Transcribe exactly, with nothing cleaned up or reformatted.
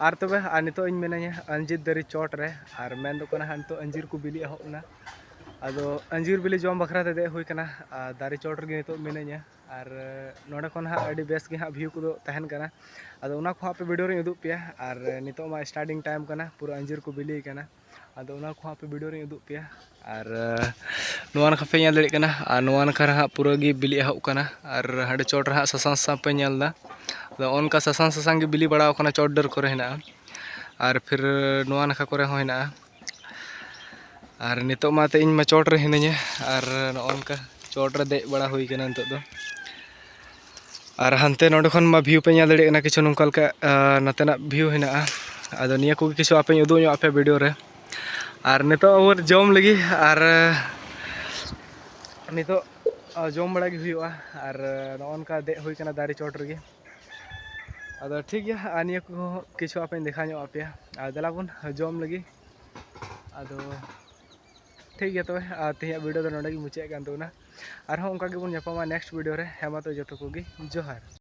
ᱟᱨ ᱛᱚᱵᱮ, ᱟᱨ ᱱᱤᱛᱚᱜ ᱤᱧ ᱢᱤᱱᱟᱹᱧᱟ ᱟᱸᱡᱤᱨ ᱫᱟᱨᱮ ᱪᱚᱴ ᱨᱮ᱾ ᱟᱨ ᱢᱮᱱ ᱫᱚ ᱠᱟᱱᱟ ᱦᱟᱸᱜ, ᱱᱤᱛᱚᱜ ᱟᱸᱡᱤᱨ ᱠᱚ ᱵᱤᱞᱤ ᱮᱦᱚᱵ ᱮᱱᱟ᱾ ᱟᱫᱚ ᱟᱸᱡᱤᱨ ᱵᱤᱞᱤ ᱡᱚᱢ ᱵᱟᱠᱷᱨᱟ ᱛᱮ ᱫᱮᱡ ᱦᱩᱭ ᱠᱟᱱᱟ᱾ ᱟᱨ ᱫᱟᱨᱮ ᱪᱚᱴ ᱨᱮᱜᱮ ᱱᱤᱛᱚᱜ ᱢᱤᱱᱟᱹᱧᱟ᱾ ᱟᱨ ᱱᱚᱰᱮ ᱠᱷᱚᱱ ᱦᱟᱸᱜ ᱟᱹᱰᱤ ᱵᱮᱥ ᱜᱮ ᱦᱟᱸᱜ view ᱠᱚᱫᱚ ᱛᱟᱦᱮᱱ ᱠᱟᱱᱟ᱾ ᱟᱫᱚ ᱚᱱᱟ ᱠᱚᱦᱚᱸ ᱟᱯᱮ video ᱨᱮᱧ ᱩᱫᱩᱜ ᱯᱮᱭᱟ᱾ ᱟᱨ ᱱᱤᱛᱚᱜ ᱢᱟ starting time ᱠᱟᱱᱟ, ᱯᱩᱨᱟᱹ ᱟᱸᱡᱤᱨ ᱠᱚ ᱵᱤᱞᱤ ᱠᱟᱱᱟ᱾ ᱟᱫᱚ ᱚᱱᱟ ᱠᱚᱦᱚᱸ ᱟᱯᱮ video ᱨᱮᱧ ᱩᱫᱩᱜ ᱯᱮᱭᱟ᱾ ᱟᱨ ᱱᱚᱣᱟ ᱱᱟᱠᱷᱟ ᱯᱮ ᱧᱮᱞ ᱫᱟᱲᱮᱭᱟᱜ ᱠᱟᱱᱟ, ᱟᱨ ᱱᱚᱣᱟ ᱱᱟᱠᱷᱟ ᱨᱮ ᱦᱟᱸᱜ ᱯᱩᱨᱟᱹ ᱜᱮ ᱵᱤᱞᱤ ᱮᱦᱚᱵ ᱠᱟᱱᱟ᱾ ᱟᱨ ᱦᱟᱸᱰᱮ ᱪᱚᱴ ᱨᱮ ᱦᱟᱸᱜ ᱥᱟᱥᱟᱝ ᱥᱟᱥᱟᱝ ᱯᱮ ᱧᱮᱞ ᱮᱫᱟ᱾ ᱟᱫᱚ ᱚᱱᱠᱟ ᱥᱟᱥᱟᱝ ᱥᱟᱥᱟᱝ ᱜᱮ ᱵᱤᱞᱤ ᱵᱟᱲᱟᱣ ᱠᱟᱱᱟ, ᱪᱚᱴ ᱰᱟᱹᱨ ᱠᱚᱨᱮ ᱦᱮᱱᱟᱜᱼᱟ᱾ ᱟᱨ ᱯᱷᱤᱨ ᱱᱚᱣᱟ ᱱᱟᱠᱷᱟ ᱠᱚᱨᱮ ᱦᱚᱸ ᱦᱮᱱᱟᱜᱼᱟ᱾ ᱟᱨ ᱱᱤᱛᱚᱜ ᱢᱟ ᱛᱮ ᱤᱧ ᱢᱟ ᱪᱚᱴ ᱨᱮ ᱦᱤᱱᱟᱹᱧᱟ, ᱟᱨ ᱱᱚᱜᱼᱚ ᱱᱚᱝᱠᱟ ᱪᱚᱴ ᱨᱮ ᱫᱮᱡ ᱵᱟᱲᱟ ᱦᱩᱭ ᱠᱟᱱᱟ ᱱᱤᱛᱚᱜ ᱫᱚ᱾ ᱟᱨ ᱦᱟᱱᱛᱮ ᱱᱚᱰᱮ ᱠᱷᱚᱱ ᱢᱟ view ᱯᱮ ᱧᱮᱞ ᱫᱟᱲᱮᱭᱟᱜ ᱠᱟᱱᱟ, ᱠᱤᱪᱷᱩ ᱱᱚᱝᱠᱟ ᱞᱮᱠᱟ, ᱟᱨ ᱱᱚᱛᱮᱱᱟᱜ view ᱦᱮᱱᱟᱜᱼᱟ᱾ ᱟᱫᱚ ᱱᱤᱭᱟᱹ ᱠᱚᱜᱮ ᱠᱤᱪᱷᱩ ᱟᱯᱮᱧ ᱩᱫᱩᱜ ᱧᱚᱜ ᱟᱯᱮᱭᱟ video ᱨᱮ᱾ ᱟᱨ ᱱᱤᱛᱚᱜ ᱟᱵᱚ ᱡᱚᱢ ᱞᱟᱹᱜᱤᱫ, ᱟᱨ ᱱᱤᱛᱚᱜ, ᱟ, ᱡᱚᱢ ᱵᱟᱲᱟ ᱜᱮ ᱦᱩᱭᱩᱜᱼᱟ᱾ ᱟᱨ ᱱᱚᱜᱼᱚ ᱱᱚᱝᱠᱟ ᱫᱮᱡ ᱦᱩᱭ ᱠᱟᱱᱟ ᱫᱟᱨᱮ ᱪᱚᱴ ᱨᱮᱜᱮ᱾ ᱟᱫᱚ ᱴᱷᱤᱠ ᱜᱮᱭᱟ, ᱟᱨ ᱱᱤᱭᱟᱹ ᱠᱚᱦᱚᱸ ᱠᱤᱪᱷᱩ ᱟᱯᱮᱧ ᱫᱮᱠᱷᱟᱣ ᱧᱚᱜ ᱟᱯᱮᱭᱟ᱾ ᱟᱨ ᱫᱮᱞᱟ ᱵᱚᱱ ᱡᱚᱢ ᱞᱟᱹᱜᱤᱫ᱾ ᱟᱫᱚ ᱴᱷᱤᱠ ᱜᱮᱭᱟ ᱛᱚᱵᱮ, ᱟᱨ ᱛᱮᱦᱮᱧᱟᱜ video ᱫᱚ ᱱᱚᱰᱮ ᱜᱮ ᱢᱩᱪᱟᱹᱫ ᱠᱟᱱ ᱛᱟᱵᱚᱱᱟ᱾ ᱟᱨᱦᱚᱸ ᱚᱱᱠᱟ ᱜᱮᱵᱚᱱ ᱧᱟᱯᱟᱢᱟ next video ᱨᱮ᱾ ᱦᱮᱸ ᱢᱟ ᱛᱚ, ᱡᱚᱛᱚ ᱠᱚᱜᱮ ᱡᱚᱦᱟᱨ᱾